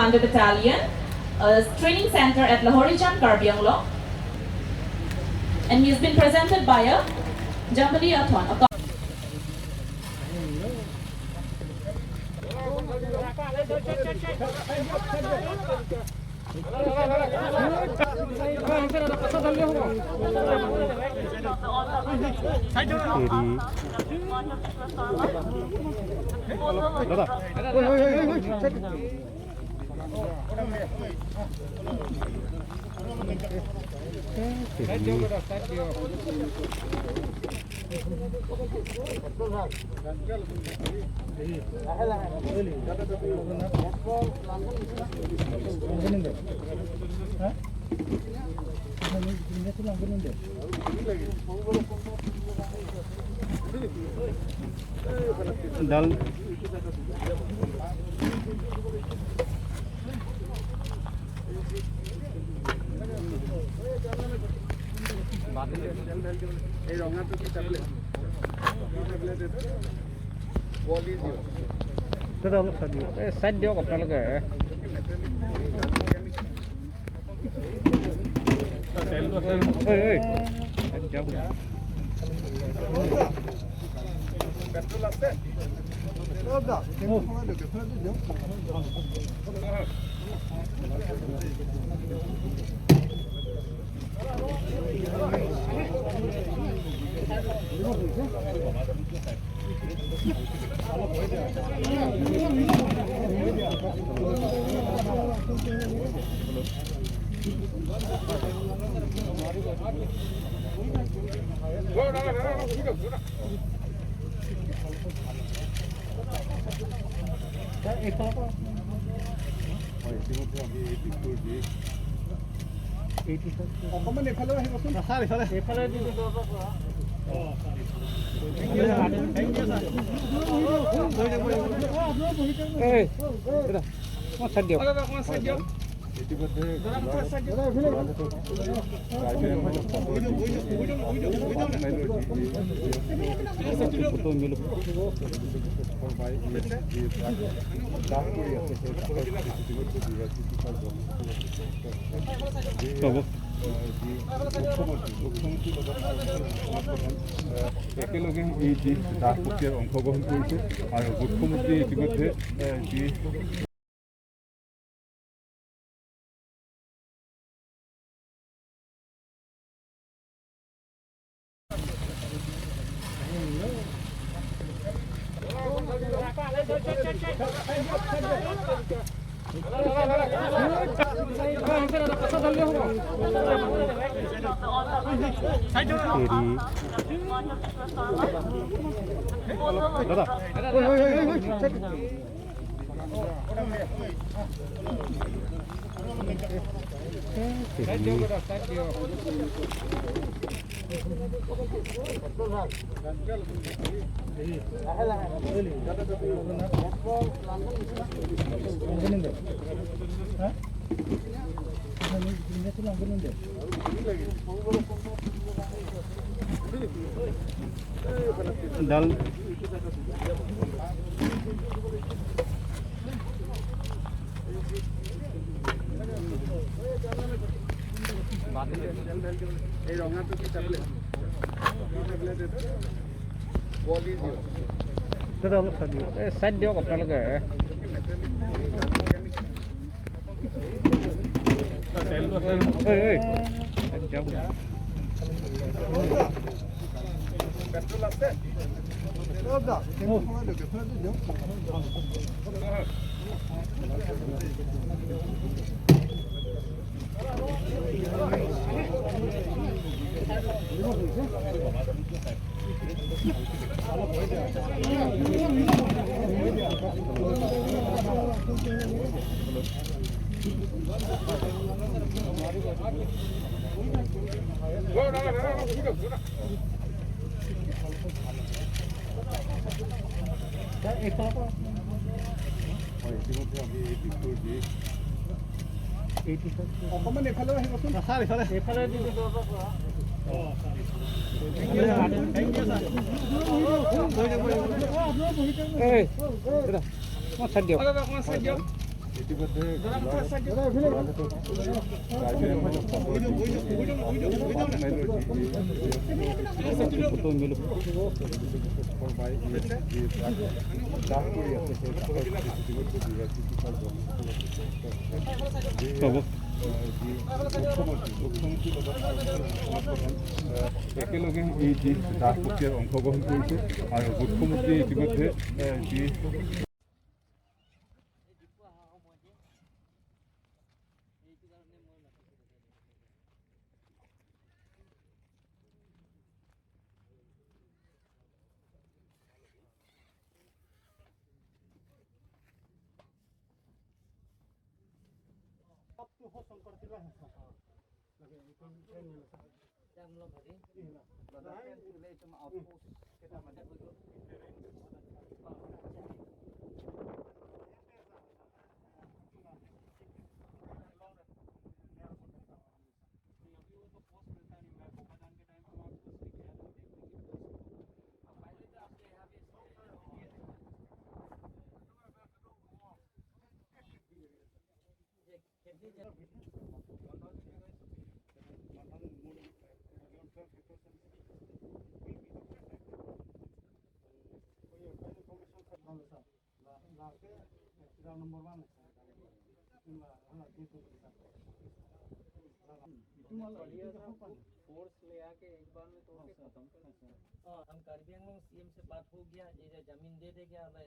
Commando Battalion, Training Center at Lahorijan, Karbi Anglong. And he has been presented by a Jambali Athon, a ডাল। দাদা, অলপ চাই দিয়ক। এই side দিয়ক আপোনালোকে। ঐ ঐ, চাইড দিয়ক। ইতিমধ্যে আমি এই দিশটোৰ যি অকণমান এইফালেও আহিবচোন। এইফালে। এই দাদা, অকণমান চাইড দিয়ক। ইতিমধ্যে গোলাঘাটত কাৰ্বি আংলং খণ্ডৰ যি পাঁচ মাইলৰ যি শৰ্মাই যি দাহ কৰি আছে, সেই দাহৰ ইতিমধ্যে বিভাগীয় হ'ব। যি মুখ্যমন্ত্ৰীৰ লগত প্ৰধান একেলগে এই যি দাহ প্ৰক্ৰিয়াত অংশগ্ৰহণ কৰিছে আৰু মুখ্যমন্ত্ৰীয়ে ইতিমধ্যে যি হেৰি দাদা। ডাল। দাদা, অলপ চাই দিয়ক। এই চাইড দিয়ক আপোনালোকে। ঐ ঐ, চাইড দিয়ক। হয়, ইতিমধ্যে আমি এই দিশটোৰ যি অকণমান এইফালেও আহিবচোন। এইফালে। এই দাদা, অকণমান চাইড দিয়ক। ইতিমধ্যে গোলাঘাটত কাৰ্বি আংলং 5 মাইলৰ যি শৰ্মাই যি দাহ কৰি আছে, সেই দাহৰ ইতিমধ্যে 2 গৰাকী কৃষক। যি মুখ্যমন্ত্ৰী লগত একেলগে এই যি দাহ প্ৰক্ৰিয়াত অংশগ্ৰহণ কৰিছে আৰু মুখ্যমন্ত্ৰীয়ে ইতিমধ্যে যি ডিপু অহা সময় যে সেইটো কাৰণে মই মাতিছিলোঁ। फोर्स ले आके एक बार में तोड़ के खत्म कर दिया। हम कार्बी आंगलोंग सीएम से बात हो गया, ये जमीन दे देगा। मैं